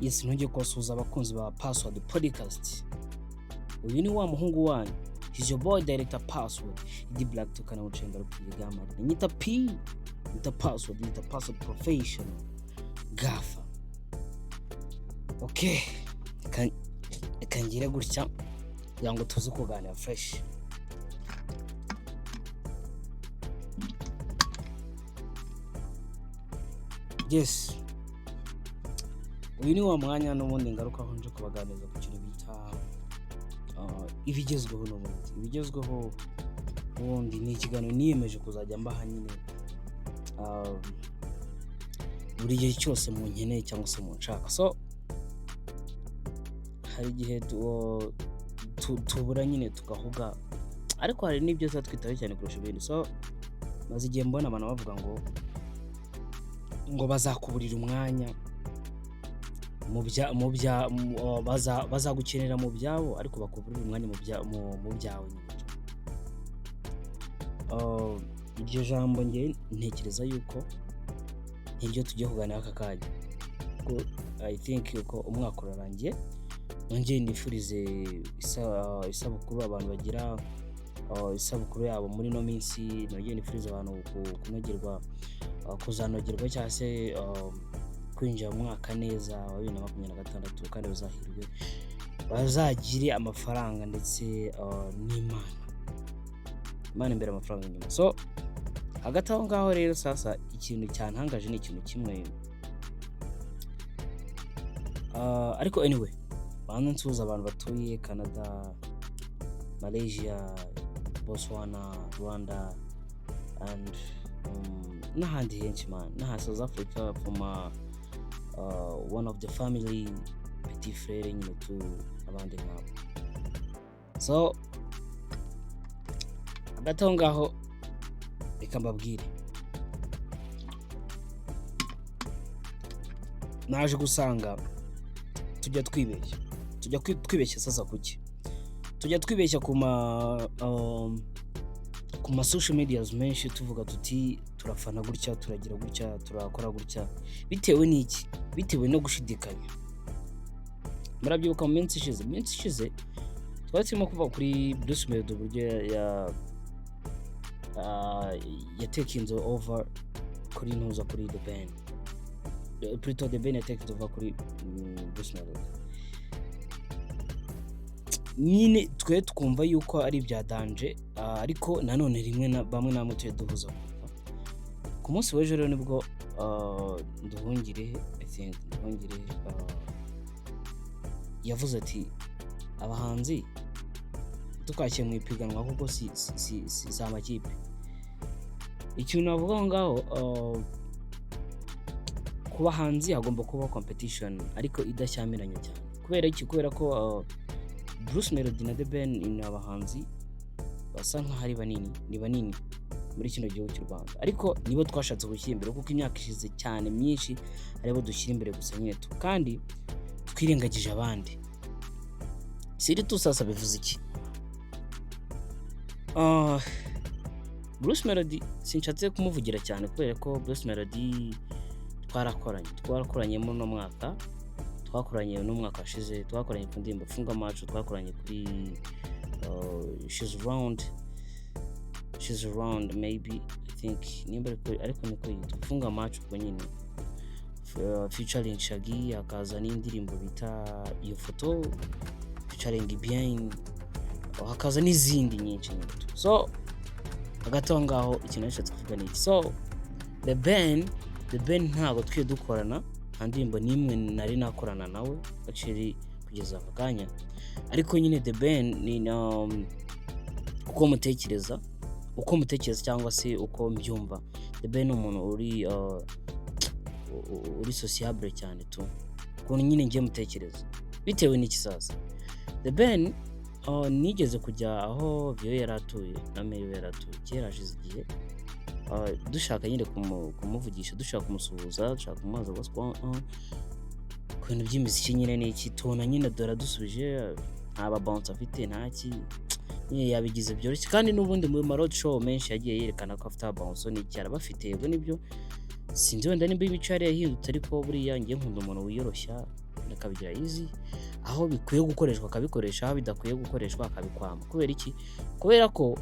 Yes, nongeye kubasuhuza abakunzi ba Password Podcast. Uyu ni wa muhungu wanyu. He's your boy, Director Password. Idi Black tukana ucenga rupigama. Nyita P, nyita Password, nyita Password Professional. Gafa. Okay. Reka ngire gutya kugira ngo tuze kuganira fresh. Yes. Uyu ni wa mwanya n'ubundi ngarukaho nje kubaganiriza ku kintu bita ibigezweho n'ubundi. Ibigezweho ubundi ni ikiganiro niyemeje kuzajya mbaha nyine buri gihe cyose munkeneye cyangwa se munshaka. So hari igihe tubura nyine tugahuga, ariko hari n'ibyo tuba twitaho cyane kurusha ibindi. So maze igihe mbona abantu bavuga ngo bazakuburira umwanya mu bya bazagukenera mu byabo, ariko bakuburira umwanya mu byawe nyine. Iryo jambo njye ntekereza yuko niryo tugiye kuganira aka kanya. Kuko I think yuko umwaka urarangiye, nongeye nifurize isabukuru abantu bagira isabukuru yabo muri ino minsi, nongeye nifurize abantu kunogerwa, kuzanogerwa cyangwa se kwinjira mu mwaka neza wa 2026, kandi bazahirwe, bazagire amafaranga ndetse n'Imana. Imana imbere, amafaranga inyuma. So hagati aho ngaho rero, sasa ikintu cyantangaje ni ikintu kimwe. Ariko anyway, banze nsuhuza abantu batuye Canada, Malaysia, Botswana, Rwanda and n'ahandi henshi man, n'aha South Africa, from one of the family, petit frère nyine tu, abandi nkabo. So hagati aho ngaho reka mbabwire, naje gusanga tujya twibeshya, tujya twibeshya. Sasa kuki tujya twibeshya ku ma social medias menshi, tuvuga tuti turafana gutya, turagira gutya, turakora gutya? Bitewe n'iki? Bitewe no gushidikanya. Murabyibuka mu minsi ishize twari turimo kuva kuri Bruce Melody, uburyo ya taking over kuri ntuza, kuri The Ben, plutôt The Ben ya taking over kuri Bruce Melody nyine. Twe twumva yuko ari ibya danger, ariko nanone rimwe na bamwe namwe tujye duhuzagurika. Ku munsi w'ejo rero nibwo Nduhungire, I think Nduhungire, yavuze ati abahanzi tukakiye mu ipiganwa kuko si amakipe. Ikintu navuga aho ngaho, ku bahanzi hagomba kubaho competition ariko idashyamiranye cyane. Kubera iki? Kubera ko Bruce Melody na The Ben ni abahanzi basa nkaho ari banini, ni banini muri kino gihugu cy'u Rwanda, ariko nibo twashatse gushyira imbere kuko imyaka ishize cyane myinshi aribo dushyira imbere gusa nyine tu, kandi twirengagije abandi. Siri tu sasa bivuze iki? Bruce Melody sinshatse kumuvugira cyane kubera ko Bruce Melody twarakoranye muri uno mwaka, twakoranye n'umwaka washize, twakoranye ku ndirimbo Funga Macho, twakoranye kuri She's Round, She's Around maybe, I think nimba ariko niko yitwa, Funga Macho ubwo nyine, featuring Shaggy, hakaza n'indirimbo bita Iyo Foto featuring Bien, hakaza n'izindi nyinshi nyine. So hagati aho ngaho ikintu nashatse kuvuga ni iki? So The Ben ntabwo twiye dukorana, nta ndirimbo n'imwe nari nakorana nawe actually kugeza aka kanya. Ariko nyine The Ben ni uko mutekereza cyangwa se uko mbyumva, The Ben ni umuntu uri sociable cyane tu, ukuntu nyine ngiye mutekereza. Bitewe n'iki sasa? The Ben, nigeze kujya aho Viyo yari atuye na Meyo yari atuye kera, hashize igihe, dushaka nyine kumuvugisha, dushaka kumusuhuza, dushaka kumubaza what's going on ku bintu by'imiziki nyine n'iki. Tubona nyine dore adusubije nta ba bouncer afite, nta ki nyine, yabigize byoroshye. Kandi n'ubundi mu ma road show menshi yagiye yerekana ko afite aba bouncer n'iki, arabafite. Yego nibyo, sinzi wenda nimba imico yari yahindutse, ariko buriya njye nkunda umuntu wiyoroshya. Akabigira easy, aho bikwiye gukoreshwa akabikoresha, aho bidakwiye gukoreshwa akabikwama. Kubera iki? Kubera ko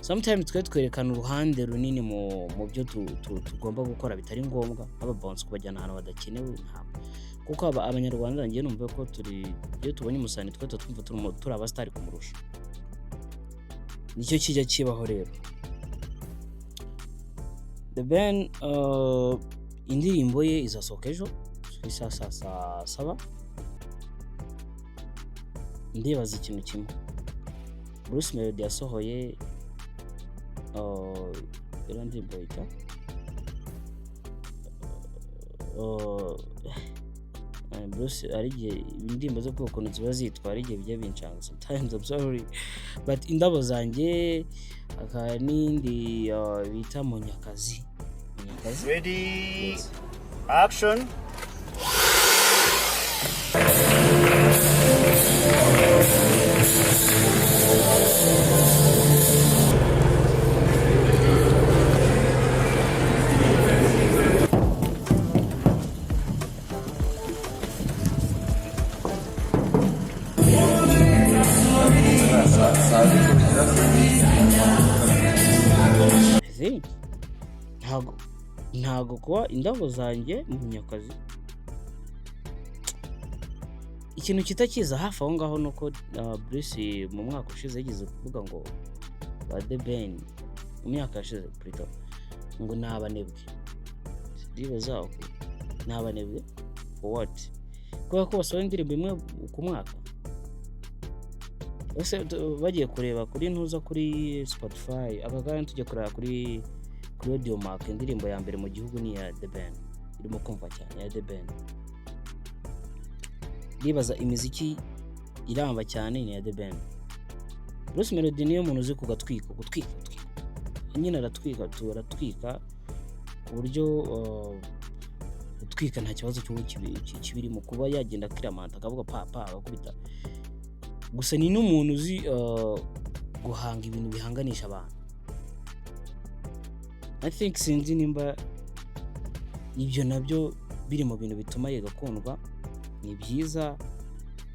sometimes twe twerekana uruhande runini mu byo tugomba gukora bitari ngombwa, nk'aba bouncer kubajyana ahantu badakenewe. Ntabwo, kuko Abanyarwanda, ngiye numva ko turi, iyo tubonye umusani twe tuba twumva turi abasitari kumurusha. Nicyo kijya kibaho. Rero The Ben, indirimbo ye izasohoka ejo ku isaha saa 7. Ndibaza ikintu kimwe: Bruce Melody yasohoye iriya ndirimbo yita Bruce, hari igihe indirimbo zo bwoko ukuntu ziba zitwa, hari igihe bijya bincanga sometimes, I'm sorry, but Indabo Zanjye, hakaba n'indi bita Munyakazi, Munyakazi. Ready? Yes. Action. I think ntago kuba Indabo Zanjye, Munyakazi, ikintu kitakiza hafi aho ngaho ni uko Bruce mu mwaka ushize yigeze kuvuga ngo ba The Ben, mu myaka yashize plutôt, ngo ni abanebwe. Ndibaza, okay, ni abanebwe for what? Kubera ko basohora indirimbo imwe ku mwaka? Ese bagiye kureba kuri ntuza, kuri Spotify aka kanya, tujya kureba kuri Audiomack, indirimbo ya mbere mu gihugu ni iya The Ben, irimo kumva cyane ya The Ben. Ndibaza imiziki iramba cyane ni iya The Ben. Bruce Melody niyo muntu uzi kugatwika, gutwika, gutwika nyine, aratwika tu, aratwika ku buryo gutwika nta kibazo cy'ubu kibirimo, kuba yagenda akiramanta, akavuga pa pa, agakubita. Gusa ni n'umuntu uzi guhanga ibintu bihanganisha abantu. I think, sinzi nimba ibyo nabyo biri mu bintu bituma yiga akundwa. Ni byiza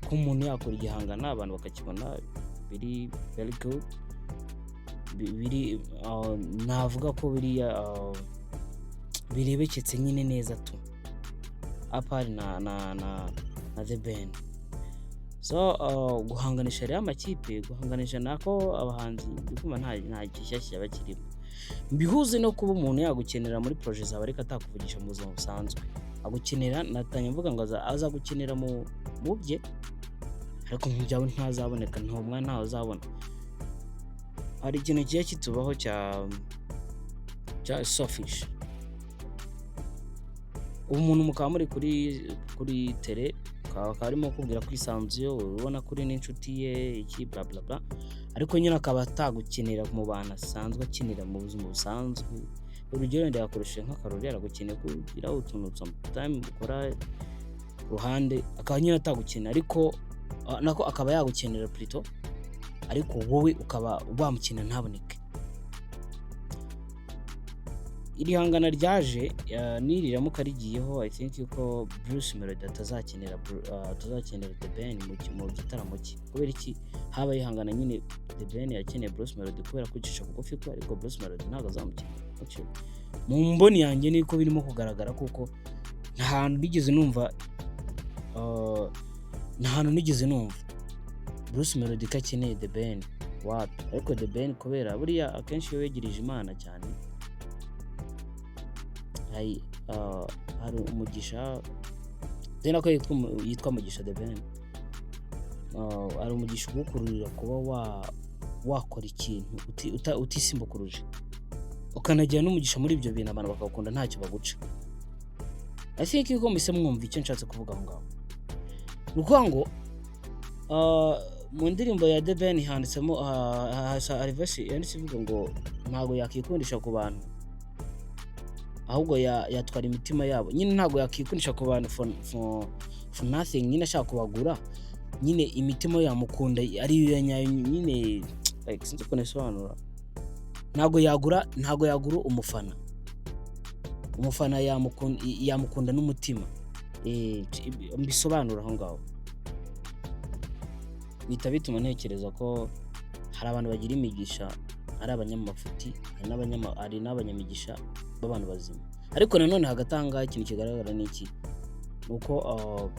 ko umuntu yakora igihangano abantu bakakibona biri very good, biri navuga ko biriya birebeketse nyine neza tu, apart na The Ben. So guhanganisha rero amakipe, guhanganisha nako abahanzi, ndumva nta gishyashya cyaba kirimo. Mbihuze no kuba umuntu yagukenera muri projet zawe ariko atakuvugisha mu buzima busanzwe. Agukenera, natanye mvuga ngo azagukenera mu bye, ariko mu byawe ntazaboneka, nta mwanya ntawe azabona. Hari ikintu kigiye kitubaho cya selfish. Umuntu mukaba muri kuri tele, akaba arimo kukubwira ko isanzuye, ubona ko uri n'inshuti ye, iki, bla bla bla, ariko nyine akaba atagukenera mu bantu asanzwe akinira mu buzima busanzwe. Urugero, wenda yakoresheje nk'akarori, aragukeneye kugira utuntu sometime ukora ku ruhande, akaba nyine atagukenera, ariko nako akaba yagukenera plutôt, ariko wowe ukaba wamukenera ntaboneke. Iri hangana ryaje niriramuka rigiyeho, I think yuko Bruce Melody atazakenera The Ben mu gitaramo cye. Kubera iki? Habaye ihangana nyine, The Ben yakeneye Bruce Melody kubera kwicisha bugufi kwe, ariko Bruce Melody ntabwo azamukenera. Actually, mu mboni yanjye niko birimo kugaragara, kuko nta hantu nigeze numva nta hantu nigeze numva Bruce Melody ko akeneye The Ben, wapi. Ariko The Ben, kubera buriya akenshi iyo wegereje Imana cyane, hari umugisha, dore ko yitwa Mugisha The Ben, hari umugisha ugukururira kuba wakora ikintu utisimbukuruje, ukanagira n'umugisha muri ibyo bintu, abantu bakagukunda ntacyo baguca. I think yuko muhise mwumva icyo nshatse kuvuga aho ngaho. Ni ukuvuga ngo mu ndirimbo ya The Ben handitsemo hari verse yanditse ivuga ngo ntabwo yakikundisha ku bantu, ahubwo yatwara imitima yabo. Nyine ntabwo yakikundisha ku bantu for nothing, nyine ashaka kubagura, nyine imitima yamukunda ari yo nyayo nyine. Like, sinzi ukuntu isobanura. Ntabwo yagura umufana, umufana yamukunda n'umutima. Mbisobanura aho ngaho bihita bituma ntekereza ko hari abantu bagira imigisha ari abanyamafuti, hari n'abanyamigisha b'abantu bazima. Ariko nanone hagati aha ngaha, ikintu kigaragara ni iki? Ni uko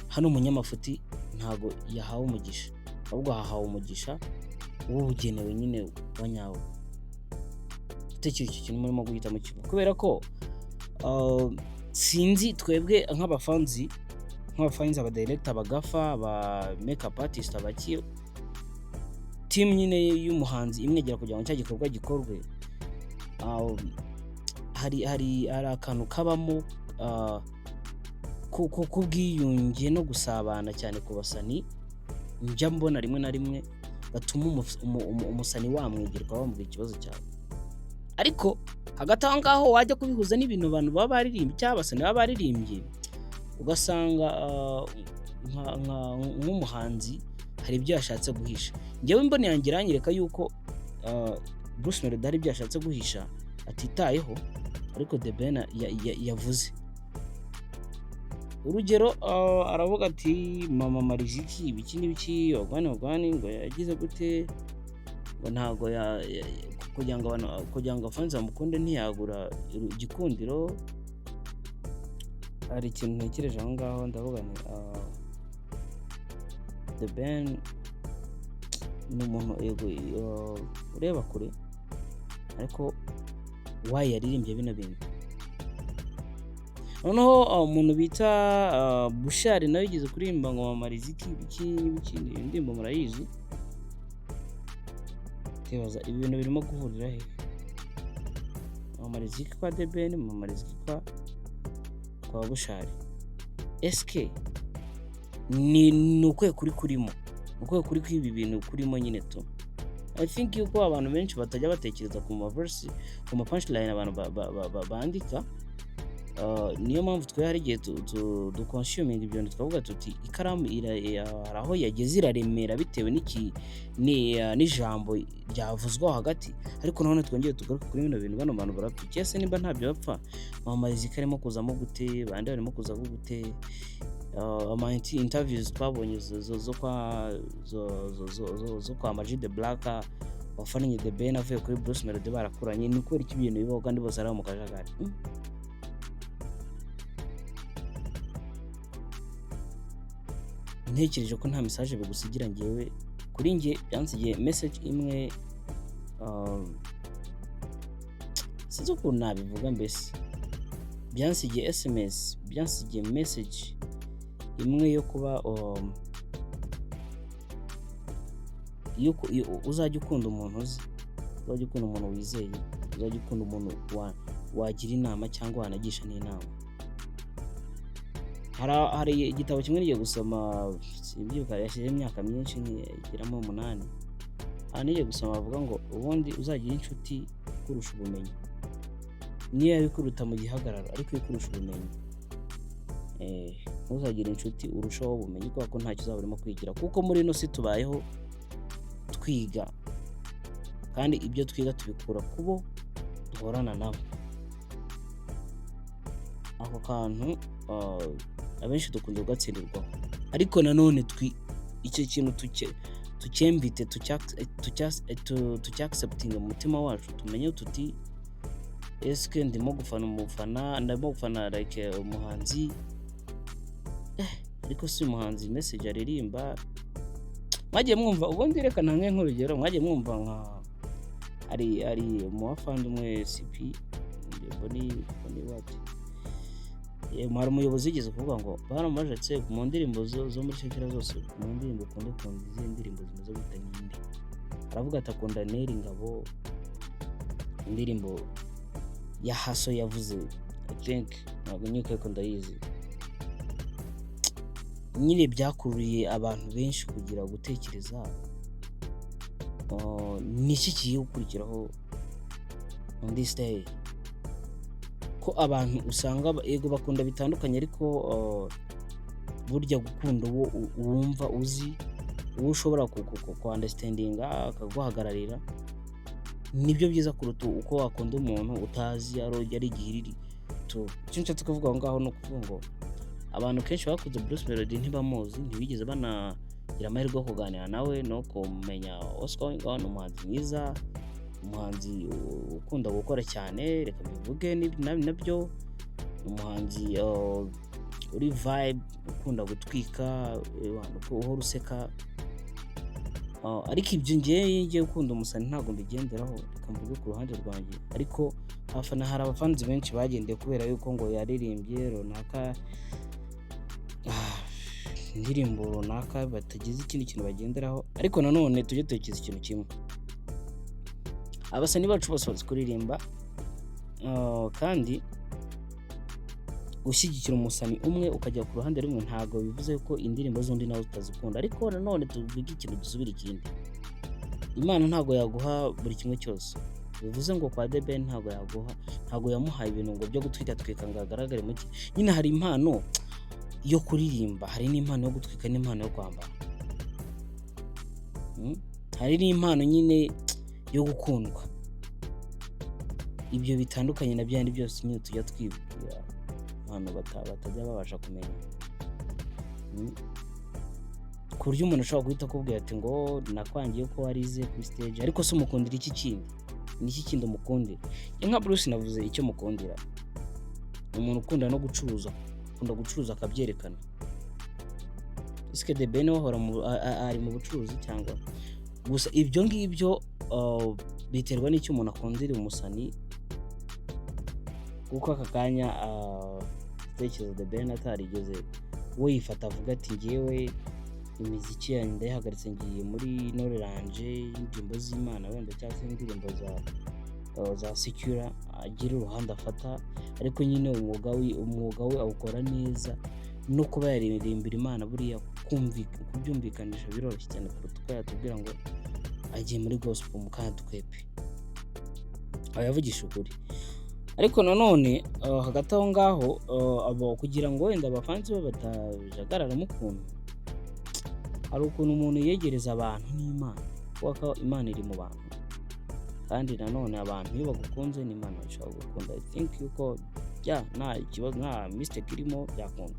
hano umunyamafuti ntabwo yahawe umugisha, ahubwo hahawe umugisha uwugenewe nyine wa nyawo. Utekereje icyo kintu murimo guhita mukivuga, kubera ko sinzi, twebwe nk'abafanzi, aba director, aba gaffer, aba makeup artist, abaki, team nyine y'umuhanzi imwegera kugira ngo cya gikorwa gikorwe, hari akantu kabamo k'ubwiyunge no gusabana cyane ku basani. Njya mbona rimwe na rimwe gatuma umusani wamwegera ukaba wamubwira ikibazo cyawe. Ariko hagati aho ngaho wajya kubihuza n'ibintu abantu baba baririmbye cyangwa abasani baba baririmbye, ugasanga nk'umuhanzi hari ibyo yashatse guhisha. Njyewe imboni yanjye iranyereka yuko Bruce Melody hari ibyo yashatse guhisha atitayeho, ariko The Ben yavuze. Urugero, aravuga ati: "Mama Mariziki ibiki n'ibiki, wagwan wagwan," ngo yagize gute, ngo ntabwo kugira ngo abantu, kugira ngo abafanzi bamukunde, ntiyagura Igikundiro. Hari ikintu ntekereje aho ngaho, ndavuga nti The Ben ni umuntu, yego, ureba kure, ariko why yaririmbye bino bintu? Noneho umuntu bita Bushali nawe yigeze kuririmba ngo mama Riziki ibiki n'ibiki, iyo ndirimbo murayizi. Ndibaza ibi bintu birimo guhurira he? Mama Riziki kwa The Ben, mama Riziki kwa Bushali, eske ni ukuhe kuri kurimo, ni ukuhe kuri kw'ibi bintu kurimo nyine tu? I think yuko abantu benshi batajya batekereza ku ma verse, ku ma punchline abantu bandika. Niyo mpamvu twe hari igihe duconsuminga ibyo bintu, tukavuga tuti ikaramu hari aho yageze iraremera bitewe n'ijambo ryavuzwe aho hagati. Ariko nanone twongere tugaruke kuri bino bintu, bano bantu barapfa iki? Ese nimba ntabyo bapfa, mama Riziki arimo kuzamo gute? Bande barimo kuzamo gute? Ama interviews twabonye zo kwa Ama G The Black wafannye The Ben avuye kuri Bruce Melody barakuranye, ni kubera iki ibintu bibaho kandi bose ari abo mu kajagari? Ntekereje ko nta message bigusigira. Ngewe kuri njye byansigiye message imwe, sinzi ukuntu nabivuga mbese, byansigiye SMS, byansigiye message imwe yo kuba yuko uzajya ukunda umuntu uzi, uzajya ukunda umuntu wizeye, uzajya ukunda umuntu wagira inama cyangwa wanagisha n'inama. Hari igitabo kimwe nigiye gusoma, simbyibuka, yashyizeho imyaka myinshi igeramo 8. Aha nigiye gusoma bavuga ngo ubundi uzagira inshuti ikurusha ubumenyi, niyo yaba ikuruta mu gihagararo ariko ikurusha ubumenyi. Ntuzagire inshuti urushaho ubumenyi, kubera ko ntacyo uzaba urimo kwigira, kuko muri ino si tubayeho twiga, kandi ibyo twiga tubikura kubo duhorana nabo. Ako kantu abenshi dukunze kugatsindirwaho, ariko nanone icyo kintu tucyemvite, tucyacceptinge mu mutima wacu, tumenye tuti: eske ndimo gufana umufana, ndimo gufana like umuhanzi, ariko si umuhanzi message aririmba. Mwagiye mwumva ubundi, reka ntange nk'urugero, mwagiye mwumva nka hari umuwafandi umwe CP Boni Boni what, hari umuyobozi wigeze kuvuga ngo baramubajije mu ndirimbo zo muri secular zose, mu ndirimbo ukunda izihe ndirimbo zimaze guhita nyinde? Aravuga ati akunda Nel Ngabo, indirimbo ya Haso yavuze, I think ntabwo nyibuka ariko ndayizi nyine. Byakururiye abantu benshi kugira gutekereza ni iki kigiye gukurikiraho on this day, ko abantu usanga yego bakunda bitandukanye, ariko burya gukunda uwo wumva uzi, uwo ushobora ku understandinga akaguhagararira, nibyo byiza kuruta uko wakunda umuntu utazi, ari igihiriri. true. Icyo nshatse kuvuga aho ngaho ni ukuvuga ngo abantu kenshi bakunze Bruce Melody ntibamuzi, ntibigeze banagira amahirwe yo kuganira nawe no kumenya what's going on. Umuhanzi mwiza, umuhanzi ukunda gukora cyane, reka mbivuge nabyo, umuhanzi uri vibe, ukunda gutwika, uhora useka. Ariko ibyo ngewe ngiye gukunda umusani ntabwo mbigenderaho, reka mvuge ku ruhande rwanjye. Ariko abafana, hari abafanzi benshi bagendeye kubera yuko ngo yaririmbye runaka, indirimbo runaka, batagize ikindi kintu bagenderaho. Ariko nanone tujye dutekereza ikintu kimwe: abasani bacu bose bazi kuririmba, kandi gushyigikira umusani umwe ukajya ku ruhande rumwe ntabwo bivuze ko indirimbo z'undi nawe utazikunda. Ariko nanone tuvuge ikintu, dusubire ikindi: Imana ntabwo yaguha buri kimwe cyose. Bivuze ngo kwa The Ben ntabwo yaguha, ntabwo yamuhaye ibintu ngo byo gutwikatwika ngo agaragare muke. Nyine hari impano yo kuririmba, hari n'impano yo gutwika, n'impano yo kwambara. Hari n'impano nyine yo gukundwa. Ibyo bitandukanye na byandi byose nyine tujya twibwira abantu batajya babasha kumenya. Ku buryo umuntu ashobora guhita akubwira ati ngo nakwangiye ko warize kuri stage, ariko se umukundira iki kindi? Ni iki kindi umukundira? Njye nka Bruce navuze icyo mukundira: ni umuntu ukunda no gucuruza, akunda gucuruza akabyerekana. Ese The Ben we ahora ari mu bucuruzi cyangwa gusa? Ibyo ngibyo biterwa n'icyo umuntu akundira umusani, kuko aka kanya ndatekereza The Ben atarigeze we yifata avuga ati ngewe imiziki yanjye ndayihagaritse, ngiye muri noreranje y'indirimbo z'Imana wenda, cyangwa se indirimbo za secular, agira uruhande afata. Ariko nyine umwuga we awukora neza, no kuba yaririmbira Imana buriya kubyumvikanisha biroroshye cyane kuruta uko yatubwira ngo agiye muri gospel mu kandi twepe aba yavugisha ukuri. Ariko nanone hagati aho ngaho, abo kugira ngo wenda abafansi be batajagararamo ukuntu, hari ukuntu umuntu yegereza abantu n'Imana, kuko Imana iri mu bantu, kandi nanone abantu iyo bagukunze n'Imana ishobora gukunda. I think yuko ya nta kibazo, nta mistake irimo, byakunda.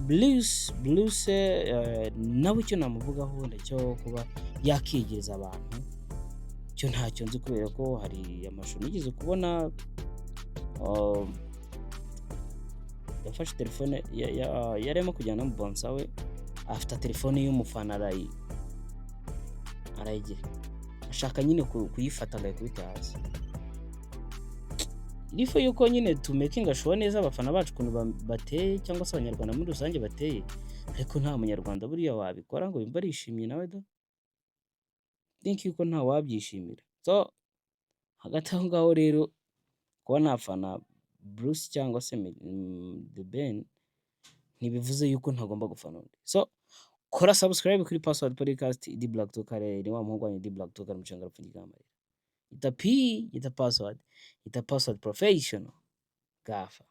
Bruce nawe icyo namuvugaho wenda cyo kuba yakiyegereza abantu cyo ntacyo nzi, kubera ko hari amashusho nigeze kubona, yafashe telefone yari arimo kujyana n'umubonsa we, afata telefone y'umufana arayigira, ashaka nyine kuyifata ngo ayikubite hasi. Irifu yuko nyine tumakinga sure neza abafana bacu ukuntu bateye, cyangwa se Abanyarwanda muri rusange bateye, ariko nta Munyarwanda buriya wabikora ngo yumve arishimye nawe da. Think yuko nta wabyishimira. So hagati aho ngaho rero, kuba nafana Bruce cyangwa se The Ben ntibivuze yuko ntagomba gufana undi. So kora subscribe kuri Password Podcast. D Black Tukare ni wa muhungu wanyu, D Black Tukare mucenga rupfunyika amarira. Ita P, ita Password, ita Password Professional gafa.